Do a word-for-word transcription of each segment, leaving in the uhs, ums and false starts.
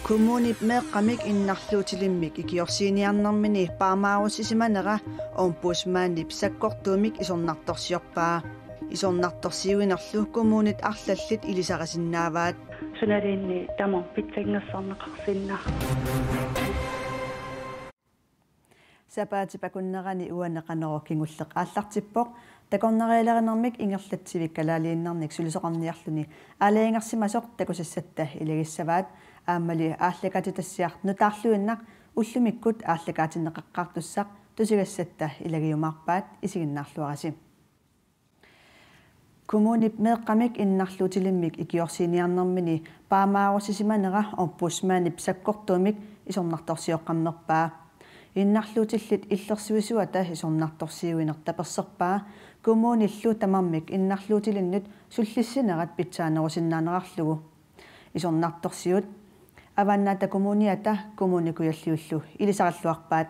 Kommunip meeqqamik innarluutilimmik ikiorsiiniarnermini paamaarussisimanera ombudsmandip sakkortuumik isornartorsiorpaa. Isornartorsiuinerlu kommunit arlallit ilisarisinnaavaat. Sunaluunniit tamarmik pitsanngorsarneqarsinnaapput. Sapaatip akunnerani uani Qanorooq kingulleq aallartippoq. Takornarialerinermik ingerlatsivik kalaaliinnarnik sulisoqarniarluni aalajangersimasoq takusassatta ilagissavaat. Aammali aallakaatitassiaq nutaarluinnaq ullumikkut aallakaatinneqaqqaartussaq tusigassatta ilagiumaarpaat, isiginnaarluarisi. Kommunip meeqqamik innarluutilimmik ikiorsiiniarnermini paamaarussisimanera ombudsmandip sakkortuumik isornartorsioqqammerpaa. Innarluutillit illersuisuata isornartorsiuineq taperserpaa kommunillu tamarmik innarluutilinnut sullissinerat pitsaanerusinnaanerarlugu. Isornartorsiut Avannaata Kommuniata Kommune Kujalliullu ilisarilluarpaat.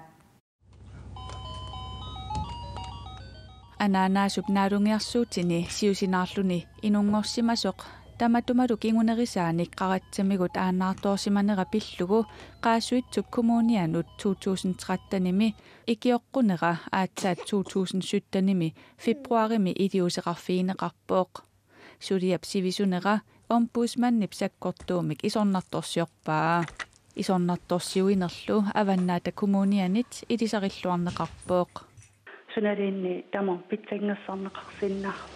Anaanaasup naalungiarsuutini siusinaarluni inunngorsimasoq tamatumalu kingunerisaanik qaratsamigut aanaartoorsimanera pillugu Qaasuitsup Kommunianut to tusind trettenimi ikioqqunera aatsaat to tusind syttenimi februarimi iliuuseqarfigineqarpoq. Suliap sivisunera ombudsmandip sakkortuumik isornartorsiorpaa. Isornartorsiuinerlu Avannaata Kommunianit ilisarilluarneqarpoq. Sunaluunniit tamarmik pitsanngorsarneqarsinnaapput.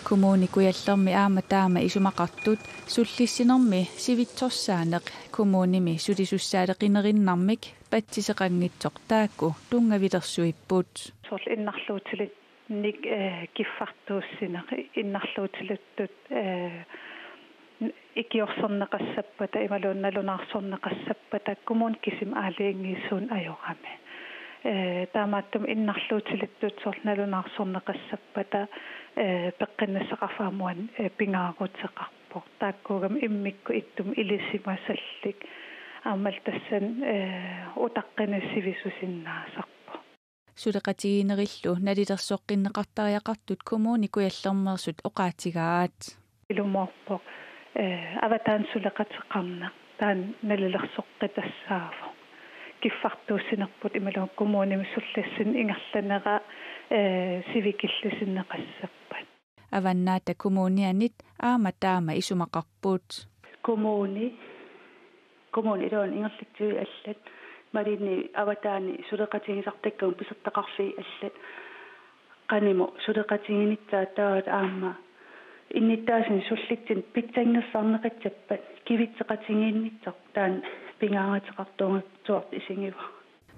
Kommune Kujallermi aamma taama isumaqartut sullissinermi sivitsorsaaneq kommunimi sulisussaaleqinerinnarmik patsiseqanngitsoq taakku tunngavilersuipput. Soorlu innarluutilit nik, eh, kiffartuussineq innarluutilittut, eh, ikiorserneqassappata imaluunniit nalunaarsorneqassappata kommunip kisimi aalajangiisuuneq ajorami. Eh, taamaattumik innarluutilittut soorlu nalunaarsorneqassappata, eh, peqqinnissaqarfik aamma uani, eh, pingaaruteqarpoq. Taakkuugamik immikkut ittumik ilisimasallit aammalu tassani, eh, utaqqineq sivisusinnaasarpoq. Suleqatigiinnerillu nalilersoqqinneqartariaqartut Kommune Kujallermeersut oqaatigaat. Ilumoorpoq, eh, avataani suleqateqarneq taanna nalilersoqqitassaavoq. Kiffartuussinerput imaluunniit kommunimi sullissineq ingerlanera, eh, sivikillisinneqassappat. Avannaata Kommunianit aamma taama isumaqarput. Kommuni, kommuni iluani ingerlatsivik allat, imaluunniit avataani suleqatigisartakkagut pisortaqarfiit allat, qanimut suleqatiginissaat taava aamma innuttaasunik sullissineq pitsanngorsarneqassappat kivitseqatigiinnissaq taanna pingaaruteqartorujussuartut isigivara.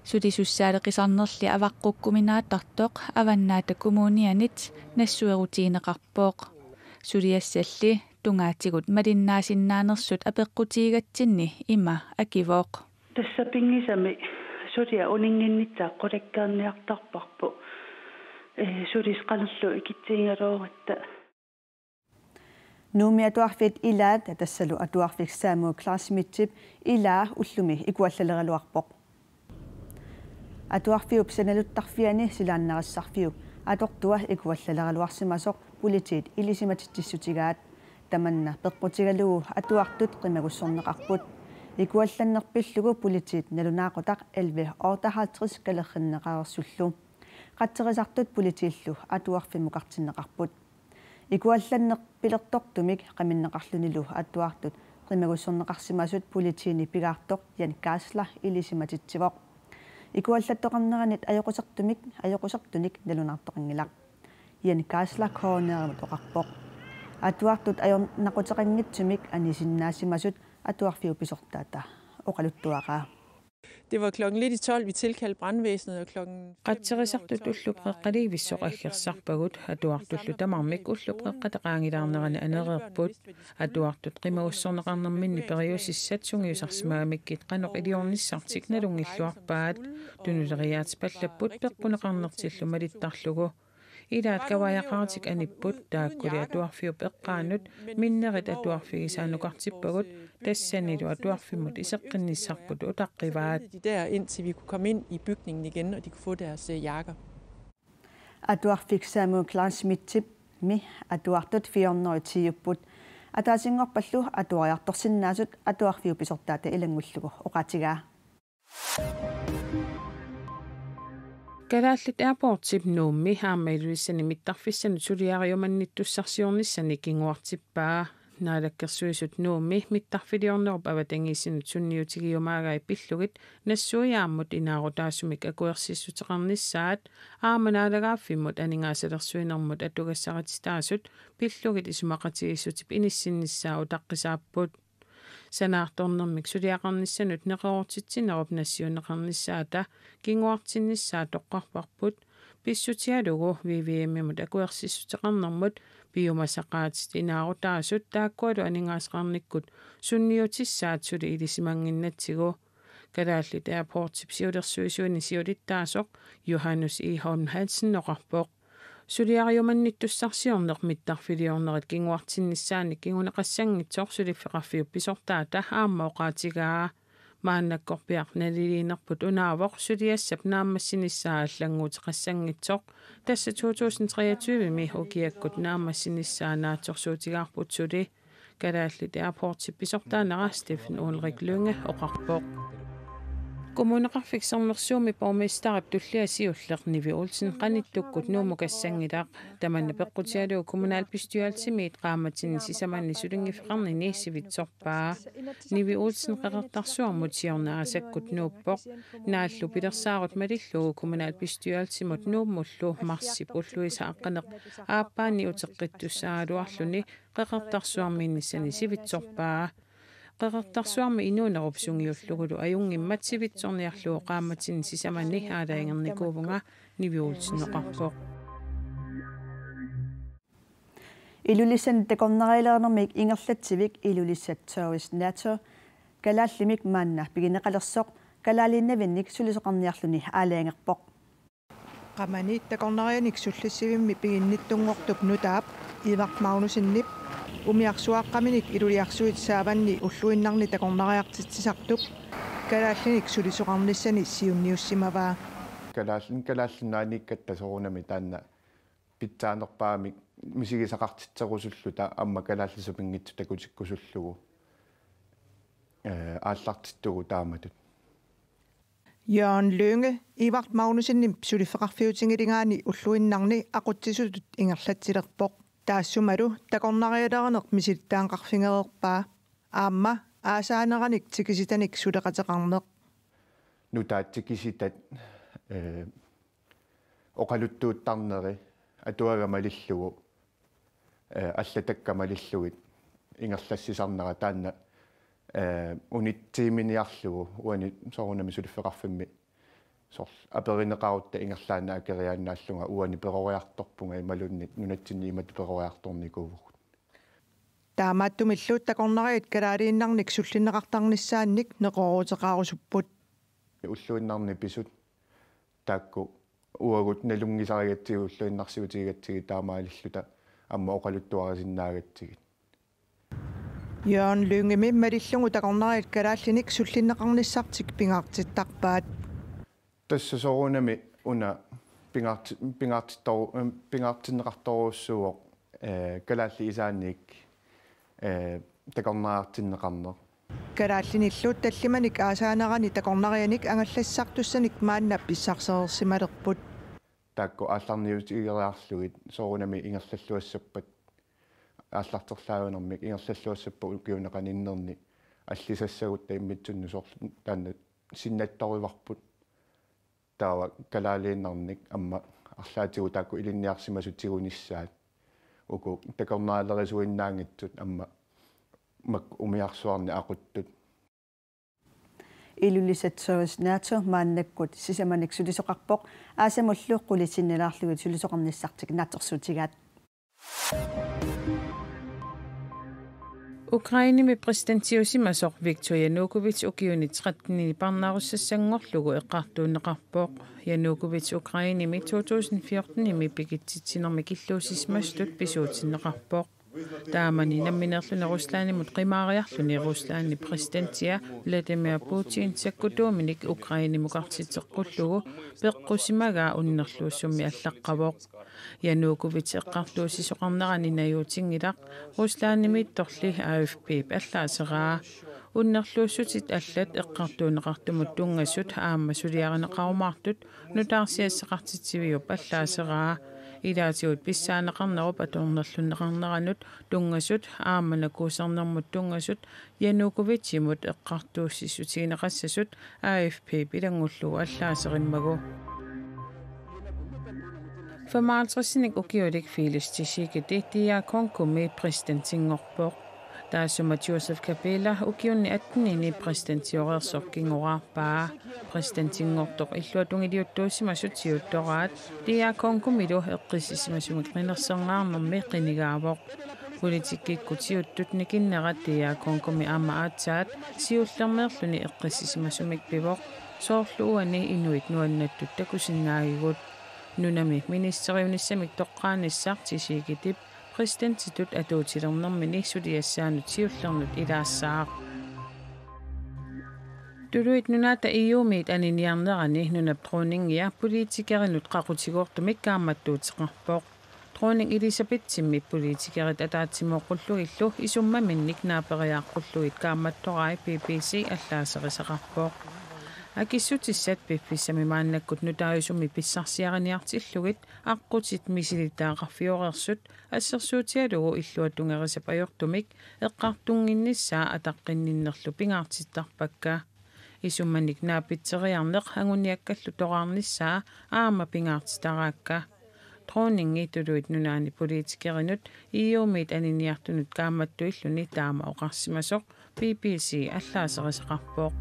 Sulisussaaleqisarnerli avaqqukkuminaattartoq Avannaata Kommunianit nassuerutigineqarpoq. Suliassalli tungaatigut malinnaasinnaanersut apeqqutigigatsinni ima akivoq. Tassa pinngisamik suliaq uninnginnissaa qulakkeerniartarparput. Eh, sulisut qanorluunniit ikitsigigaluaratta. Nuummi atuarfiit ilaat tassalu atuarfik Samuel Kleinschmidtip ilaa ullumi ikuallaleraluarpoq. Atuarfiup sanaluttarfiani silaannarissarfiup atortua ikuallaleraluarsimasoq politiit ilisimatitsissutigaat. Tamanna peqqutigalugu atuartut qimagussorneqarput. Ikuallanneq pillugu politiit nalunaaqutaq elleve otteoghalvtreds kalerrinneqareersullu. Qatserisartut politiillu atuarfimmukartinneqarput. Ikuallanneq pilertortumik qaminneqarlunilu atuartut qimagussorneqarsimasut politiini pigaartoq Jan Geisler ilisimatitsivoq. Ikuallattoqarneranit ajoqusertumik, ajoqusertunik nalunaartoqanngilaq. Jan Geisler K N R-imut oqarpoq. Atuartut ajornaquteqanngitsumik anisinnaasimasut atuarfiup pisortaata oqaluttuaraa. Det var klokken lidt i tolv, vi tilkaldte brandvæsenet, og klokken Qatserisartut ullup qeqqalivissoq aggersarpagut, atuartullu tamarmik ullup qeqqata qaangilaarnerani anereerput. Atuartut qimagussorneqarnerminni periusissat sungiusarsimagamikkit qanoq iliornissartik nalunngilluarpaat. Tunuleriaatsit pallapput peqquneqarnertillu malittarlugu. Ilaat kavajaqaratik anipput, taakkuli atuarfiup eqqaanut minnerit atuarfigisaanukartippagut, tassanilu atuarfimmut iseqqinnissarput utaqqivaat. De der, indtil vi kunne komme ind i bygningen igen, og de kunne få deres, øh, jakker. Atuarfik Samuel Kleinschmidtip Mi atuartut fire hundrede og ti-upput. Ataasinngorpallu atuariartorsinnaasut atuarfiup pisortaata ilanngullugu oqaatigaa. Kalaallit Airportsip Nuummi aamma Ilulissani mittarfissanut suliariumannittussarsiornissani kinguartippaa. Naalakkersuisut Nuummi mittarfiliornerup avatangiisinut sunniutigiumaagai pillugit nassuiaammut inaarutaasumik akuersissuteqarnissaat aamma naalagaaffimmut aningaasalersuinermut atugassarititaasut pillugit isumaqatigiissutip inissinnissaa utaqqisaapput. Sanaartornermik suliaqarnissanut neqeroortitsinerup nassiunneqarnissaata kinguartinnissaa toqqarparput, pissutigalugu V V M-imut akuersissuteqarnermut piumasaqaatit inaarutaasut taakkualu aningaasaqarnikkut sunniutissaat suli ilisimannginnatsigu. Kalaallit Airportsip siulersuisuini siulittaasoq Johannes Egholm Hansen oqarpoq. Suliariumannittussarsiorneq mittarfiliornerit kinguartinnissaannik kinguneqassanngitsoq suliffeqarfiup pisortaata aamma oqaatigaa. Maannakkorpiaq naliliinerput unaavoq suliassap naammassinissaa allannguuteqassanngitsoq, tassa to tusind treogtyve-mi ukiakkut naammassinissaa naatsorsuutigaarput suli. Kalaallit Airportsip pisortaanera Steffen Ulrik Lynge oqarpoq. Kommuneqarfik Sermersuumi borgmesterip tullia siulleq Nivi Olsen qanittukkut Nuummukassanngilaq. Tamanna peqqutigalugu kommunalbestyrelsimiit qaammatini sisamani sulinngiffeqarnini sivitsorpaa. Nivi Olsen Qeqertarsuarmut siorna aasakkut nuuppoq. Naallu pilersaarut malillugu kommunalbestyrelsimut Nuummullu marsip ulluisa aqqaneq aappaanni uteqqittussaagaluarluni Qeqertarsuarmiinnissani sivitsorpaa. Qeqertarsuarmi inuunerup sungiullugulu ajunngimmat sivitsorniarlugu qaammatini sisamani aalajangernikuuvunga, Nivi Olsen oqarpoq. Ilulissani takornarialerinermik ingerlatsivik Ilulissat Tourist Natur kalaallimik maanna pigineqalersoq kalaaliinnavinnik sulisoqarniarluni aalajangerpoq. Qamani takornarianik sullissivimmi piginnittunngortup nutaap Ivart Magnussenip umiarsuaqqaminik Ilulissarsuit saavanni ulluinnarni takornariartitsisartup kalaallinik sulisoqarnissani siunniussimavaa. Kalaallin-, kalaallit nunaanniikkatta soorunami taanna pitsaanerpaamik misigisaqartitserusulluta aamma kalaallisut pinngitsut takutikkusullugu, ee, aallartittugut taamatut. Jørgen Lynge Ivart Magnussenip suliffeqarfiutigiligaani ulluinnarni aqutsisutut ingerlatsilerpoq. Taassumalu takornarialerineq misilittagaqarfigereerpaa. Aamma aasaaneranik tikisitanik suleqateqarneq. Nutaat tikisitat, ee, oqaluttuuttarneri atuagaq malillugu, ee, allatakka malillugit ingerlassisarnera taanna, ee, unitsiiminiarlugu uani soorunami suliffeqarfimmi soorlu aperineqarutta ingerlaannaq akeriaannaallunga uani peroriartorpunga imaluunniit nunatsinni imatut peroriartornikuuvugut. Taamaattumillu takornariat kalaaliinnarnik sullinneqartarnissaannik neqerooruteqarusupput. Ulluinnarni pisut taakku uagut nalunngisarigatsigit ulluinnarsiutigigatsigit taamaalilluta aamma oqaluttuarisinnaagatsigit. Jørgen Lyngemi malillugu takornariat kalaallinik sullinneqarnissartik pingaartittarpaat. Tassa soorunami una pingaarti-, pingaartittoru-, pingaartinneqartorujussuuvoq, ee, kalaallit isaanniit, ee, takornariartinneqarneq. Kalaallinillu tallimanik aasaanerani takornarianik angallassisartussanik maanna pissarsereersimalerput. Taakku aallarniutigeriarlugit soorunami ingerlalluassappat, aallarterlaavinermik ingerlalluassappat ukiuni qaninnerni allisassagutta immitsinnut soorlu taanna sinnattorivarput. Taava kalaaliinnarnik aamma arlaatigut taakku ilinniarsimasut tigunissaat. Uku takornarialerisuinnaanngitsut aamma makku umiarsuarnik aquttut. Ilulissat Tourist Natur maannakkut sisamanik sulisoqarpoq, aasamullu qulit sinnilaarlugit sulisoqarnissartik naatsorsuutigaat. Ukrainemi præsidentiusimasoq Viktor Yanukovych ukiuni tretten-ini parnaarussassanngorlugu eqqartuunneqarpoq. Yanukovych Ukrainemi to tusind fjorten-imi pikitsitsinermi killuussisimasutut pisuutinneqarpoq. Taamani nammineerluni Ruslandimut qimaariarluni Ruslandip præsidentia Vladimir Putin sakkutuuminik Ukrainemukartitseqqullugu peqqusimagaa unnerluussummi allaqqavoq. Janukovitj eqqartuussisoqarnerani najuutinngilaq, Ruslandimiittorli A F P-p allaaseraa. Unnerluussutit allat eqqartuunneqartumut tunngasut aamma suliarineqarumaartut nutaarsiassaqartitsiviup allaaseraa. Ilaatigut pissaaneqarnerup atornerlunneqarneranut tunngasut aamma nakuusernermut tunngasut Janukovitjimut eqqartuussissutigineqassasut A F P-p ilanngullugu allaaserimmagu. Femoghalvtredsinik ukiulik Felix Tshisekedi D R Congomi præsidentinngorpoq. Taassuma Joseph Kabila ukiuni attenini præsidentioreersoq kingoraarpaa. Præsidentinngortoq illuatungiliuttuusimasut siuttoraat D R Congomilu eqqissisimasumik qinersinngaarnermi qinigaavoq. Politikkikkut siuttut nikinnerat D R Congomi aamma aatsaat siullermeerluni eqqissisimasumik pivoq, soorlu uani inuit nuannattut takusinnaagigut. Nunami ministeriunissamik toqqaanissaq Tshisekedi præsidentitut atuutilernermini suliassaanut siullernut ilaassaaq. Tuluit Nunaata E U-miit aniniarnerani nunap dronningia politikerinut qaqutigoortumik kaammattuuteqarpoq. Dronning Elizabethimmi politikerit ataatsimooqqullugillu isummaminnik naaperiaaqqullugit kaammattorai B B C allaaserisaqarpoq. Akissutissat piffissami maannakkut nutaajusummi pissarsiariniartillugit aqqutit misilittagaqarfioreersut assersuutigalugu illuatungerisap ajortumik eqqartunnginnissaa ataqqinninnerlu pingaartittarpakka. Isummanik naapitseriarneq anguniakkallu toraarnissaa aamma pingaartitaraakka. Dronningi Tuluit Nunaanni politikerinut E U-miit aniniartunut kaammattuilluni taama oqarsimasoq B B C allaaserisaqarpoq.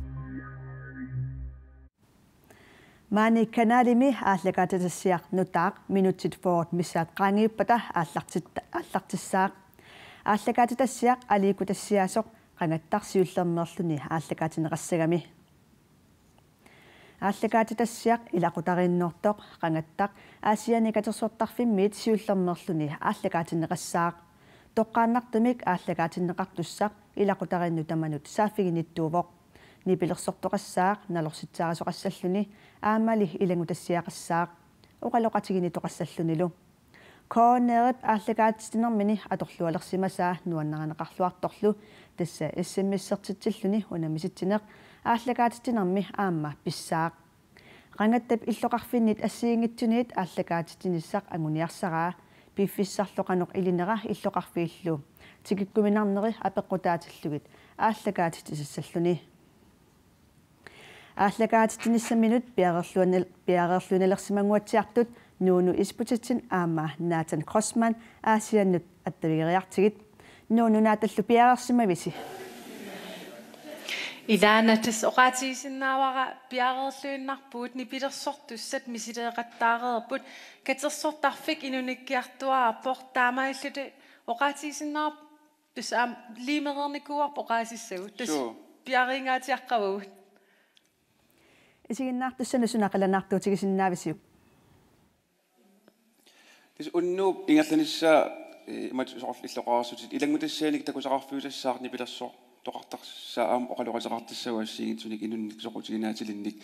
Maani kanalimi aallakaatitassiaq nutaaq minutsit fyrre missaat qaangiuppata aallartit-, aallartissaaq. Aallakaatitassiaq aliikkutassiaasoq Qangattaq siullermeerluni aallakaatinneqassagami. Aallakaatitassiaq ilaqutariinnoortoq Qangattaq Aasianni katersortarfimmiit siullermeerluni aallakaatinneqassaaq. Toqqaannartumik aallakaatinneqartussaq ilaqutariinnut tamanut saaffiginnittuuvoq. Nipilersortoqassaaq nalorsitserisoqassalluni aammali ilanngutassiaqassaaq oqaloqatiginnittoqassallunilu. K N R-ip aallakaatititsinermini atorlualersimasaa nuannarineqarluartorlu tassa S M S-ertitsilluni unammisitsineq aallakaatitsinermi aamma pissaaq. Qangattap illoqarfinnit assigiinngitsuniit aallakaatitsinissaq anguniarsaraa piffissarlu qanoq ilinera illoqarfiillu tikikkuminarneri apeqqutaatillugit aallakaatitsisassalluni. Aallakaatitsinissaminut piareerluinal-, piareerluinalersimanguatsiartut Nuunu Isbotitsen aamma Nathan Grossmann Aasiannut attavigeriartigit. Nuunu, Nathanlu piareersimavisi? Ilaana, tassa oqaatigisinnaavara piareerluinnarpugut, nipilersortussat misileeqattaareerput, katersortarfik inunikkiartuaarpoq, taamaalilluta oqaatigisinnaavarput tassa aamma liimereernikuuarput oqaasissagut. Tassa Suu. Piareengaatsiaqqavagut. Isiginnaartussanut suna qilanaartuutigisinnaavisiuk? Tassa unnuup ingerlanissaa, eh, imatut soorlu illoqarsutit ilanngutassianik takusaqarfiusassaaq nipilersortoqartartussaa aamma oqaloqateqartussaavoq assigiinngitsunik inunnik soqutiginaatilinnik.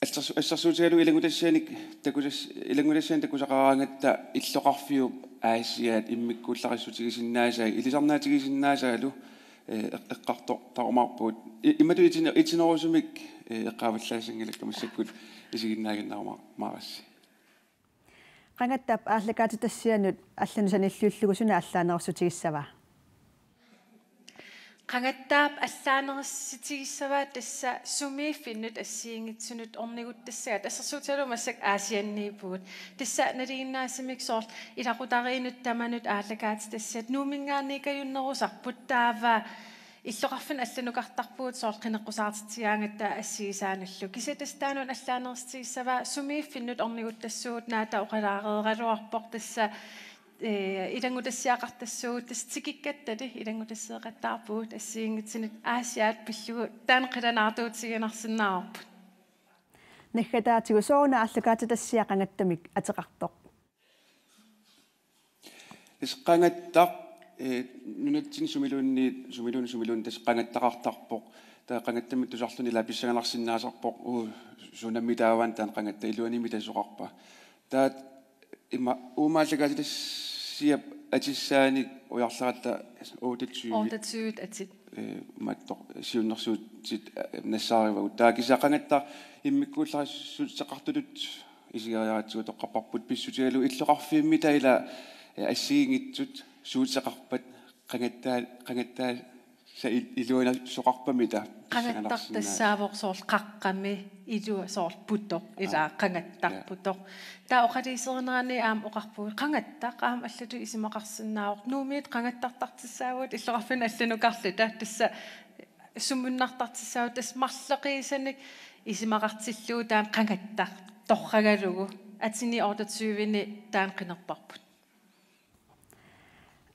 Assersu-, assersuutigalugu ilanngutassianik takusas-, ilanngutassianik takusaqaraangatta illoqarfiup Aasiaat immikkuullarissutigisinnaasai, ilisarnaatigisinnaasaalu, eh, eq-, eqqartortarumaarpugut. I-, imatut itine-, itinerusumik, eh, eqqaavallaassanngilakkit massakkut isiginnaaginnaruma-, maarassi. Qangattap aallakaatitassianut allanut sanilliullugu suna allaanerussutigissava? Qangattaap allaanerussutigissavaa tassa sumiiffinnut assigiinngitsunut orniguttassagaat, assersuutigalugu massakkut Aasianniippugut. Tassa nalinginnaasumik soorlu ilaqutariinnut tamanut aallakaatitassiat Nuumminngaanniikajunnerusarput, taava illoqarfinnut allanukartarpugut soorlu qineqqusaartitsigaangatta assigisaanullu. Kisianni tassa taanna una allaanerussutigissavaa sumiiffinnut orniguttassuugut, Naata oqalaareeraluarpoq tassa, eh, ilanngutassiaqartassuugut, tassa tikikkattali ilanngutassiaqattaarpugut assigiinngitsunut Aasiaat pillugu taanna qilanaartuutiginarsinnaavarput. Naggataatigut, sooruna aallakaatitassiaq qangattamik ateqartoq? Tassa Qangattaq Ee, nunatsinni sumiluunniit, sumiluunniit, sumiluunniit tassa qangattaqartarpoq. Taava qangattamik tusarluni ila pissanganarsinnaasarpoq, uu, sunammitaava taanna qangattaq, iluanimita soqarpa. Taava ima uumaallakaatitassiap atissaanik ujarleratta otteogtyve. Otteogtyve atit. Ee, imaattoq siunnersuutit, ee, nassaarivagut. Taava kisianni qangattaq immikkuullarissutseqartutut isigeriaratsigu toqqarparput pissutigalugu illoqarfimmi taava ila, ee, assigiinngitsut suutseqarpat qangattaa-, qangattaasa il-, iluanasoqarpamita pissanganarsinnaasut. Qangattaq tassaavoq soorlu qaqqami ilua soorlu putoq, ila. Aa. Qangattarputoq. Taava oqaluuserinerani aamma oqarpugut qangattaq aamma allatut isumaqarsinnaavoq. Nuummiut qangattartartussaavugut illoqarfinni allanukarluta, tassa sumunnartartussaavugut, tassa marloqiusanik isumaqartillugu taanna qangattaq torragalugu atini otteogtyveni taanna qinerparput.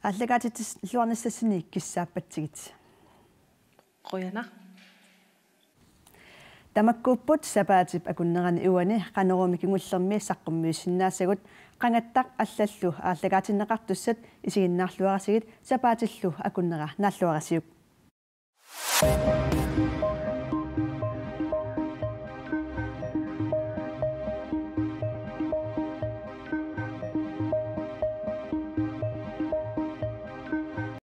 Aallakaatitilluarnissassinni kissaappatsigit. Qujanaq. Tamakkuupput sapaatip akunnerani uani Qanorooq-mi kingullermi saqqummiussinnaasagut. Qangattaq allallu aallakaatinneqartussat isiginnaarluarasigit, sapaatillu akunnera naalluarisiuk.